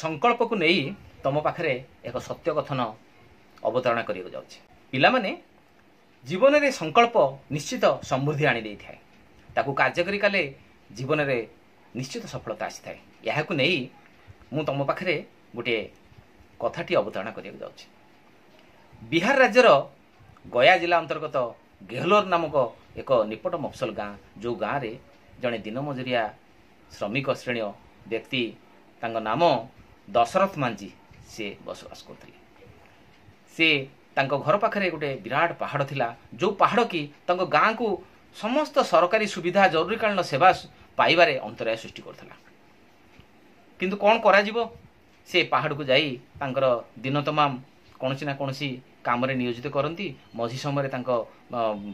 ସଂକଳ୍ପକୁ ନେଇ ତମ ପାଖରେ ଏକ ସତ୍ୟ କଥନ ଅବତାରଣା କରିବାକୁ ଯାଉଛି। ପିଲାମାନେ, ଜୀବନରେ ସଂକଳ୍ପ ନିଶ୍ଚିତ ସମୃଦ୍ଧି ଆଣି ଦେଇଥାଏ। ତାକୁ କାର୍ଯ୍ୟକାରୀ କଲେ ଜୀବନରେ ନିଶ୍ଚିତ ସଫଳତା ଆସିଥାଏ। ଏହାକୁ ନେଇ ମୁଁ ତମ ପାଖରେ ଗୋଟିଏ କଥାଟି ଅବତାରଣା କରିବାକୁ ଯାଉଛି। ବିହାର ରାଜ୍ୟର ଗୟା ଜିଲ୍ଲା ଅନ୍ତର୍ଗତ ଗେହଲୋର ନାମକ ଏକ ନିପଟ ମଫସଲ ଗାଁ, ଯେଉଁ ଗାଁରେ ଜଣେ ଦିନମଜୁରିଆ ଶ୍ରମିକ ଶ୍ରେଣୀୟ ବ୍ୟକ୍ତି, ତାଙ୍କ ନାମ ଦଶରଥ ମାଞ୍ଝି, ସେ ବସବାସ କରୁଥିଲେ। ସେ ତାଙ୍କ ଘର ପାଖରେ ଗୋଟେ ବିରାଟ ପାହାଡ଼ ଥିଲା, ଯେଉଁ ପାହାଡ଼ କି ତାଙ୍କ ଗାଁକୁ ସମସ୍ତ ସରକାରୀ ସୁବିଧା, ଜରୁରୀକାଳୀନ ସେବା ପାଇବାରେ ଅନ୍ତରାୟ ସୃଷ୍ଟି କରୁଥିଲା। କିନ୍ତୁ କ'ଣ କରାଯିବ, ସେ ପାହାଡ଼କୁ ଯାଇ ତାଙ୍କର ଦିନ ତମାମ କୌଣସି ନା କୌଣସି କାମରେ ନିୟୋଜିତ କରନ୍ତି। ମଝି ସମୟରେ ତାଙ୍କ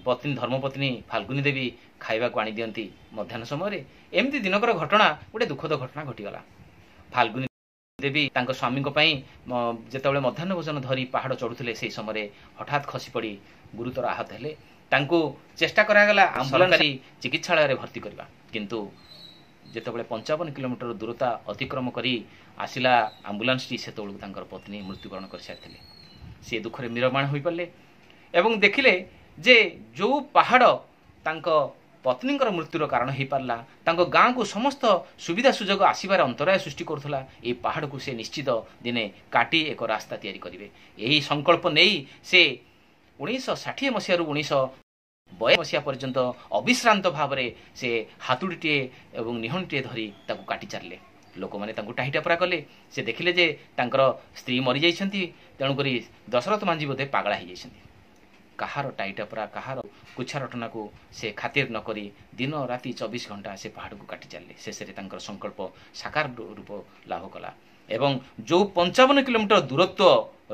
ପତ୍ନୀ, ଧର୍ମପତ୍ନୀ ଫାଲ୍ଗୁନୀ ଦେବୀ ଖାଇବାକୁ ଆଣିଦିଅନ୍ତି ମଧ୍ୟାହ୍ନ ସମୟରେ। ଏମିତି ଦିନକର ଘଟଣା, ଗୋଟେ ଦୁଃଖଦ ଘଟଣା ଘଟିଗଲା। ଫାଲ୍ଗୁନୀ ଦେବୀ ତାଙ୍କ ସ୍ୱାମୀଙ୍କ ପାଇଁ ଯେତେବେଳେ ମଧ୍ୟାହ୍ନ ଭୋଜନ ଧରି ପାହାଡ଼ ଚଢ଼ୁଥିଲେ, ସେହି ସମୟରେ ହଠାତ୍ ଖସି ପଡ଼ି ଗୁରୁତର ଆହତ ହେଲେ। ତାଙ୍କୁ ଚେଷ୍ଟା କରାଗଲା ଆମ୍ବୁଲାନ୍ସ ଚିକିତ୍ସାଳୟରେ ଭର୍ତ୍ତି କରିବା, କିନ୍ତୁ ଯେତେବେଳେ 55 କିଲୋମିଟର ଦୂରତା ଅତିକ୍ରମ କରି ଆସିଲା ଆମ୍ବୁଲାନ୍ସଟି, ସେତେବେଳକୁ ତାଙ୍କର ପତ୍ନୀ ମୃତ୍ୟୁବରଣ କରିସାରିଥିଲେ। ସେ ଦୁଃଖରେ ମ୍ରିୟମାଣ ହୋଇପାରିଲେ ଏବଂ ଦେଖିଲେ ଯେ ଯେଉଁ ପାହାଡ଼ ତାଙ୍କ ପତ୍ନୀଙ୍କର ମୃତ୍ୟୁର କାରଣ ହୋଇପାରିଲା, ତାଙ୍କ ଗାଁକୁ ସମସ୍ତ ସୁବିଧା ସୁଯୋଗ ଆସିବାରେ ଅନ୍ତରାୟ ସୃଷ୍ଟି କରୁଥିଲା, ଏହି ପାହାଡ଼କୁ ସେ ନିଶ୍ଚିତ ଦିନେ କାଟି ଏକ ରାସ୍ତା ତିଆରି କରିବେ। ଏହି ସଂକଳ୍ପ ନେଇ ସେ 1960 ମସିହାରୁ 1982 ମସିହା ପର୍ଯ୍ୟନ୍ତ ଅବିଶ୍ରାନ୍ତ ଭାବରେ ସେ ହାତୁଡ଼ିଟିଏ ଏବଂ ନିହଣଟିଏ ଧରି ତାକୁ କାଟି ଚାଲିଲେ। ଲୋକମାନେ ତାଙ୍କୁ ଟାହି ଟାପରା କଲେ। ସେ ଦେଖିଲେ ଯେ ତାଙ୍କର ସ୍ତ୍ରୀ ମରିଯାଇଛନ୍ତି, ତେଣୁକରି ଦଶରଥ ମାଞ୍ଝି ବୋଧେ ପାଗଳା ହେଇଯାଇଛନ୍ତି। କାହାର ଟାଇଟାପରା, କାହାର କୁଛାରଟନାକୁ ସେ ଖାତିର ନ କରି ଦିନ ରାତି 24 ଘଣ୍ଟା ସେ ପାହାଡ଼କୁ କାଟି ଚାଲିଲେ। ଶେଷରେ ତାଙ୍କର ସଂକଳ୍ପ ସାକାର ରୂପ ଲାଭ କଲା ଏବଂ ଯେଉଁ 55 କିଲୋମିଟର ଦୂରତ୍ୱ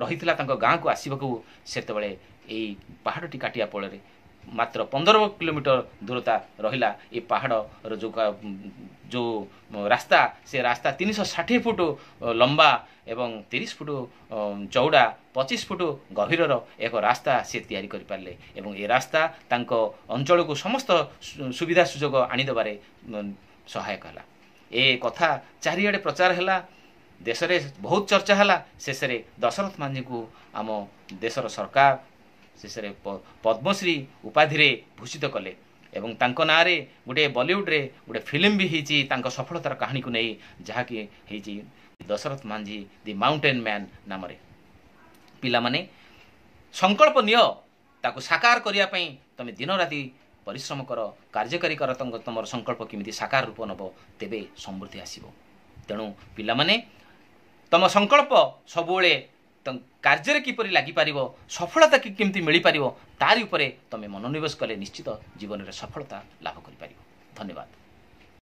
ରହିଥିଲା ତାଙ୍କ ଗାଁକୁ ଆସିବାକୁ, ସେତେବେଳେ ଏଇ ପାହାଡ଼ଟି କାଟିବା ଫଳରେ ମାତ୍ର 15 କିଲୋମିଟର ଦୂରତା ରହିଲା। ଏ ପାହାଡ଼ର ଯେଉଁ ରାସ୍ତା, ସେ ରାସ୍ତା 360 ଫୁଟ ଲମ୍ବା ଏବଂ 30 ଫୁଟ ଚଉଡ଼ା, 25 ଫୁଟ ଗଭୀରର ଏକ ରାସ୍ତା ସେ ତିଆରି କରିପାରିଲେ ଏବଂ ଏ ରାସ୍ତା ତାଙ୍କ ଅଞ୍ଚଳକୁ ସମସ୍ତ ସୁବିଧା ସୁଯୋଗ ଆଣିଦେବାରେ ସହାୟକ ହେଲା। ଏ କଥା ଚାରିଆଡ଼େ ପ୍ରଚାର ହେଲା, ଦେଶରେ ବହୁତ ଚର୍ଚ୍ଚା ହେଲା। ଶେଷରେ ଦଶରଥ ମାଞ୍ଝିଙ୍କୁ ଆମ ଦେଶର ସରକାର ଶେଷରେ ପଦ୍ମଶ୍ରୀ ଉପାଧିରେ ଭୂଷିତ କଲେ ଏବଂ ତାଙ୍କ ନାଁରେ ଗୋଟେ ବଲିଉଡ଼ରେ ଗୋଟେ ଫିଲ୍ମ ବି ହେଇଛି ତାଙ୍କ ସଫଳତାର କାହାଣୀକୁ ନେଇ, ଯାହାକି ହେଇଛି Dasharath Manjhi the mountain man ନାମରେ। ପିଲାମାନେ, ସଂକଳ୍ପ ନିଅ, ତାକୁ ସାକାର କରିବା ପାଇଁ ତମେ ଦିନ ରାତି ପରିଶ୍ରମ କର, କାର୍ଯ୍ୟକାରୀ କର। ତମର ସଂକଳ୍ପ କେମିତି ସାକାର ରୂପ ନେବ, ତେବେ ସମୃଦ୍ଧି ଆସିବ। ତେଣୁ ପିଲାମାନେ, ତମ ସଂକଳ୍ପ ସବୁବେଳେ କାର୍ଯ୍ୟରେ କିପରି ଲାଗିପାରିବ, ସଫଳତା କେମିତି ମିଳିପାରିବ, ତାରି ଉପରେ ତମେ ମନୋନିବେଶ କଲେ ନିଶ୍ଚିତ ଜୀବନରେ ସଫଳତା ଲାଭ କରିପାରିବ। ଧନ୍ୟବାଦ।